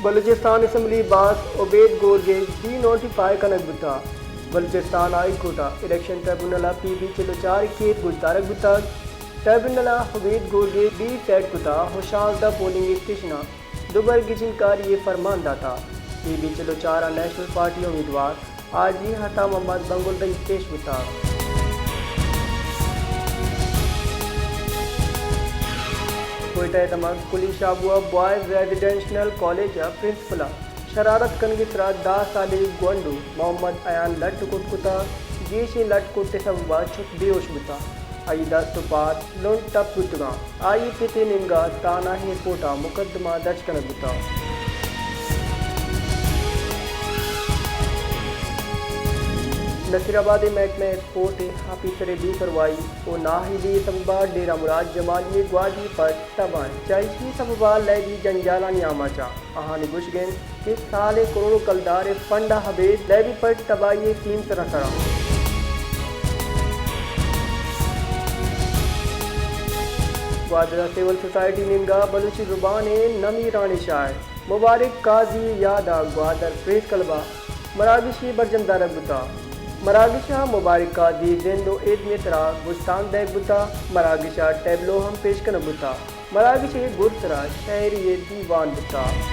Balochistan assembly باسک Ubaid Gorgej denotify کنگ بوتگ۔ بلوچستان ہائی کورٹ ء الیکشن ٹریبونل ء پی بی چل ء چار ء کیس گوشدارگ بوتگ۔ ٹریبونل ء عبید گورگیج ڈی سیٹ کتگ ء شانزدہ پولنگ اسٹیشناں دوبر گچین کاری ء فرمان داتگ۔ پی بی چل ء چار ء نیشنل پارٹی امیدوار حاجی عطا محمد بنگلدئی پیش بوتگ۔ کوئٹہ ء دمگ کلی شابو ء بوائز ریزیڈنشنل کالج ء پرنسپل ء شرارت کنگی سرا دہ سالی گونڈو محمد ایان لٹ کٹ کتگ۔ گیشیں لٹ کٹ ء سبب ء چک بے ہوش بوتگ۔ آئی دست ء پاد لنٹ ٹپ بوتگاں۔ آئی ء پت ء نیمگا تھانہ ایئرپورٹ ء مقدمہ درج کنگ بوتگ۔ نصیر آباد ء محکمہ اسپورٹ ء آفیسر ء بے پرواہی ء نااہلی ء سبب ء ڈیرہ مراد جمالی ء گوادی پٹ تباہ انت۔ چہ ایشی ء سبب ء لیبی جنجالانی آماچ آہانی گوشگ انت کہ سالے کروڑ کلدار ء فنڈ ء ابید لیبی پٹ تباہی ء سیم سراسر انت۔ گوادر ء سول سوسائٹی نیمگا بلوچی زبان ء نمی رانشاہ مبارک قاضی ء یاد ء گوادر پریس کلب ء مراگشے برجم دارگ بوتگ۔ مراگش ء مبارک قاضی ء زند ء ازم ء سرا گشتانک دئیگ بوتگ۔ مراگش ء ٹیبلو ہم پیش کنگ بوتگ۔ مراگش ء گڈسرا شئیری ء دیوان بوتگ۔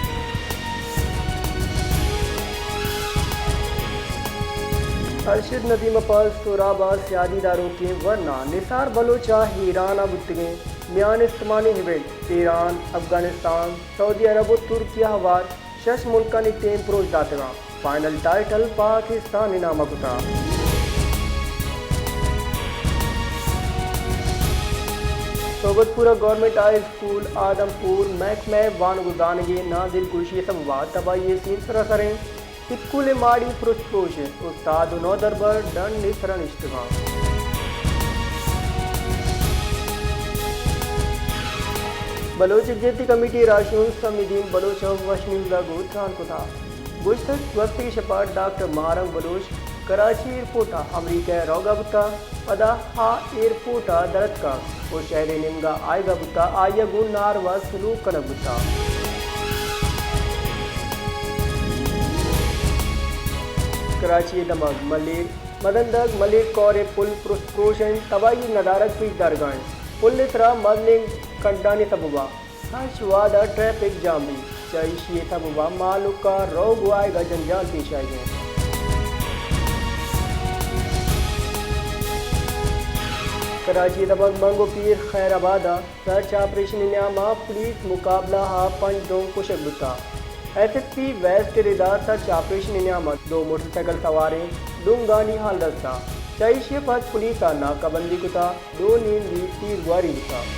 ارشد ندیم ء پہ سہراب ء سیادی داروکیں ورنا نثار بلوچ ء ایران ء بوتگیں میان استمانی ایونٹ ایران، افغانستان، سعودی عرب ء ترکیہ ء ہوار شش ملکانی ٹیم پروش داتگاں۔ فائنل ٹائٹل پاکستان ء نام ء کتگ۔ صحبت پورہ گورنمنٹ ہائی اسکول آدم پور محکمہ وانگ ء زانگ ء نادل گوشی ء سبب ء تباہی ء سیم سراسر انت۔ اسکول ء ماڑی پرشت پروش انت۔ استاد ء نودربر ڈن ء سرا نشتگاں۔ بلوچ یکجہتی کمیٹی ء راہشون سمی الدین بلوچ ء وش نیوز ء گوں تران کتگ۔ گوشتگ گوستگیں شپ ء ڈاکٹر ماہ رنگ بلوچ کراچی ایئرپورٹ ء امریکہ ء روگ ء بوتگ، پدا آ ایئرپورٹ ء در اتکگ ء شہر ء نیمگ ء آیگ ء بوتگ، آئی ء گوں ناروا سلوک کنگ بوتگ۔ کراچی ء دمگ ملیر مزندگ ملیر کور ء پل پرشت پروش انت، تباہی ء ندارگ پیش دارگ ء انت۔ پل ء سرا مزنیں کنڈانی سبب ء ہرچ وہد ء ٹریفک جام بیت، چہ ایشی ء سبب ء مہلوک ء روگ ء آیگ ء جنجال پیش آیگ ء انت۔ کراچی ء دمگ منگو پیر خیر آباد ء سرچ آپریشن ء نیام ء پولیس مقابلہ ء پنچ ڈرون کشگ بوتگ۔ ایس ایس پی ویسٹ ء ردا سرچ آپریشن ء نیام ء دو موٹر سائیکل سواریں ڈونگانی حال رستہ۔ چہ ایشی ء پد پولیس ء ناکہ بندی کتگ۔ دو نیمگی تیرگواری بوتگ۔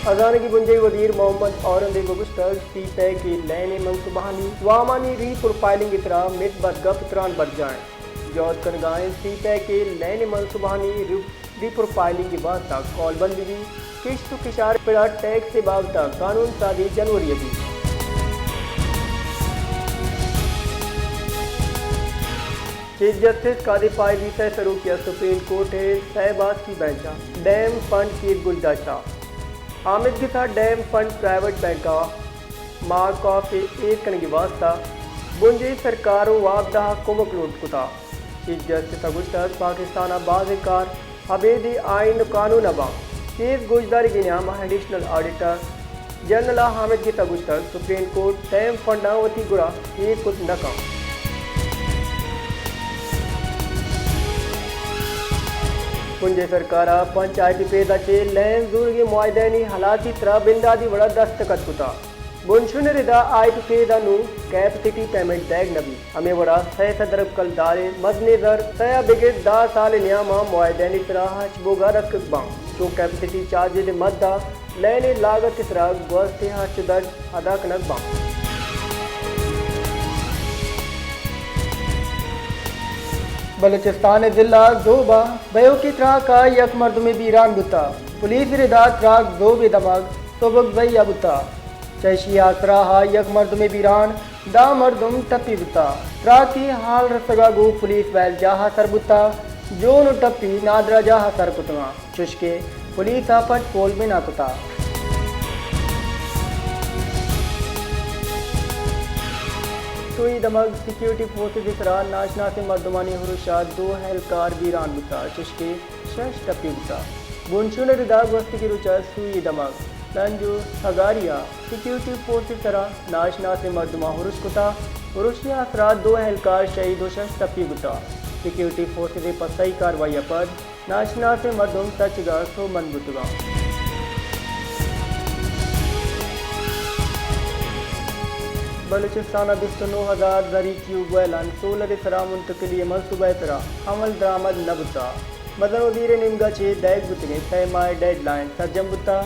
ہزانگی بنجاہی وزیر محمد اورنگزیب ء گوشتگ، سی پیک ء لین ء منصوبہانی وامانی ری پروفائلنگ ء سرا مثبت گپ ء تران برجاہ انت۔ جہد کنگا انت سی پیک ء لین ء منصوبہانی ری ری پروفائلنگ ء واستہ کول بندی بیت، کشت ء کشار ء پڑا ٹیکس ء بابت ء قانون سازی جنوری ء بیت۔ چیف جسٹس قاضی فائز عیسی ء سروکی ء سپریم کورٹ ء سئے باسکی بینچ ء ڈیم فنڈ کیس گوشداشتہ۔ آمدگس ء ڈیم فنڈ پرائیویٹ بینک ء مارک آف ء ایر کنگ ء واستہ بنجاہی سرکار ء وابدہ ء کمک لوٹ کتہ۔ چیف جسٹس ء گوشتگ، پاکستان ء بازیں کار ابیدی آئین ء قانون ء باں۔ کیس گوشدارگی نیام ء ایڈیشنل آڈیٹر جنرل ء حامد گس ء گوشتگ، سپریم کورٹ ڈیم فنڈاں وتی گڑا ایر کت نہ کنت۔ بنجاہی سرکار ء پنچ آئی پی پیز ء چہ لین زورگیں معاہدہانی ہلاسی ء سرا بنداتی وڑ ء دستخط کتہ۔ بنشون ء ردا آئی پی پیز ء نوں کیپیسٹی پیمنٹ دئیگ نہ بیت۔ ہمے وڑا سئے سد ارب کلدار ء مزنیں زر سئے ء بگر دہ سال ء نیام ء معاہدہانی سرا ہرچ بوگ ء رکگ باں۔ چو کیپیسٹی چارجز ء مد ء لین ء لاگت ء سرا گوست ء ہرچ درج ادا کنگ باں۔ بلوچستان ء ضلع زوب ء بئیوکیں تراک ء یک مردمے بیران بوتہ۔ پولیس ء ردا تراک زوب ء دمگ سبکزئی ء بوتہ۔ چہ ایشی ء آسراہ ء یک مردمے بیران، دہ مردم ٹپی بوتہ۔ تراک ء ہال رسگ ء گوں پولیس ویل جاہ ء سر بوتہ۔ جون ء ٹپی نادراہ جاہ ء سر کتگاں، چوشکہ پولیس ء پٹ پول بنا کتہ۔ سوئی دمگ، سیکیورٹی فورسز ءِ سرا ناشناسیں مردمانی ہرش ءَ دو اہلکار بیران بوتہ، چشکہ شش ٹپی بوتہ۔ بنشون ءِ ردا گوستگیں روچ ءَ سوئی دمگ، لنج و سگاری ءَ سیکیورٹی فورسز ءِ سرا ناشناسیں مردماں ہرش کتہ۔ ہرشی ءِ اثرا دو اہلکار شہید و شش ٹپی بوتہ۔ سیکیورٹی فورسز ءِ پسائی کاروائی ءَ پد ناشناسیں مردم تچگ ءَ سوبمند بوتگاں۔ بلوچستان ءَ بیست و نو ہزار زری ٹیوب ویلان سولر ءِ سرا منتقلی ءِ منصوبہ ءِ سرا عمل درآمد نہ بوتہ۔ مزن وزیر ءِ نیمگا چہ دئیگ بوتگیں سئے ماہ ءِ ڈیڈ لائن سرجم بوتہ،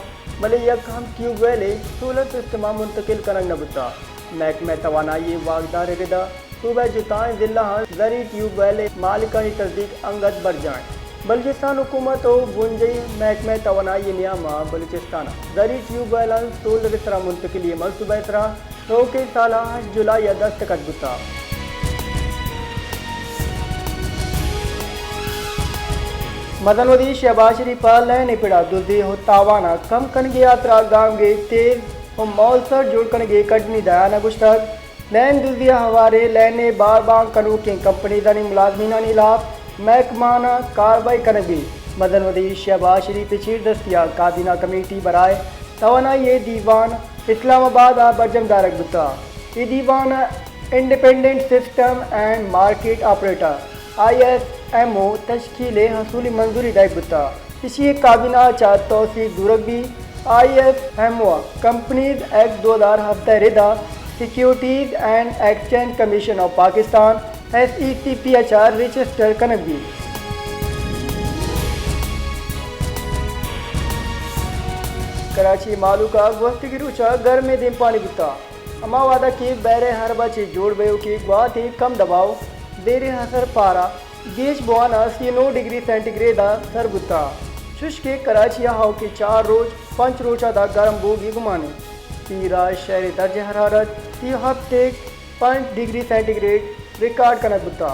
بلے یک ہم ٹیوب ویلے سولر سسٹم ءَ منتقل کنگ نہ بوتہ۔ محکمہ توانائی ءِ واکدار ءِ ردا صوبہ ءِ جتائیں ضلع آں زری ٹیوب ویل ءِ مالکانی تصدیق انگت برجاہ انت۔ بلوچستان حکومت و بنجاہی محکمہ توانائی ءِ نیام ءَ بلوچستان ءَ زری ٹیوب ویلان سولر ءِ سرا منتقلی ءِ منصوبہ ءِ سرا روکیں سال ءِ ہشت جولائی ءَ دستخط بوتہ۔ مزن وزیر شہباز شریف ءَ لین ءِ پڑا دزی و تاوان ءَ کم کنگی ہاترا گامگیج تیز و مولسر جوڑ کنگی کڈنی دیان ءَ گوشتگ۔ لین دزی ءِ ہوارے لین ءِ بار بانگ کنوکیں کمپنیزانی ملازمینانی ہلاپ محکمانہ کاروائی کنگ بیت۔ مزن وزیر شہباز شریف ءِ چیردستی ءَ کابینہ کمیٹی برائے توانائی ءِ دیوان اسلام آباد ءَ برجم دارگ بوتہ۔ اے دیوان ءَ Independent System and Market Operator, I S M O, تشکیل ءِ حصولی منظوری دئیگ بوتہ۔ ایشی ءِ کابینہ ءَ چہ توثیق زورگ بیت۔ آئی ایس ایم او ءَ کمپنیز ایکٹ دو ہزار ہفدہ ءِ ردا securities and exchange commission of Pakistan, S E C P, ءَ چہ رجسٹر کنگ بیت۔ کراچی ءِ مہلوک ءَ گوستگیں روچ ءَ گرمیں دیمپانی بوتہ۔ ہما وہد ءَ کہ بحر عرب ءَ چہ جوڑ بئیوکیں گواتے کم دباؤ زیر اثر پارہ گیش بوان ءَ سی و نو ڈگری سینٹی گریڈ ءَ سر بوتہ، چوش کہ کراچی ءَ آؤکیں چار روچ پنچ روچ ءَ داں گرم بوگی گمان انت۔ پیراہ شہر ءِ درجہ حرارت سی و ہپت ءُ پنچ ڈگری سینٹی گریڈ ریکارڈ کنگ بوتہ۔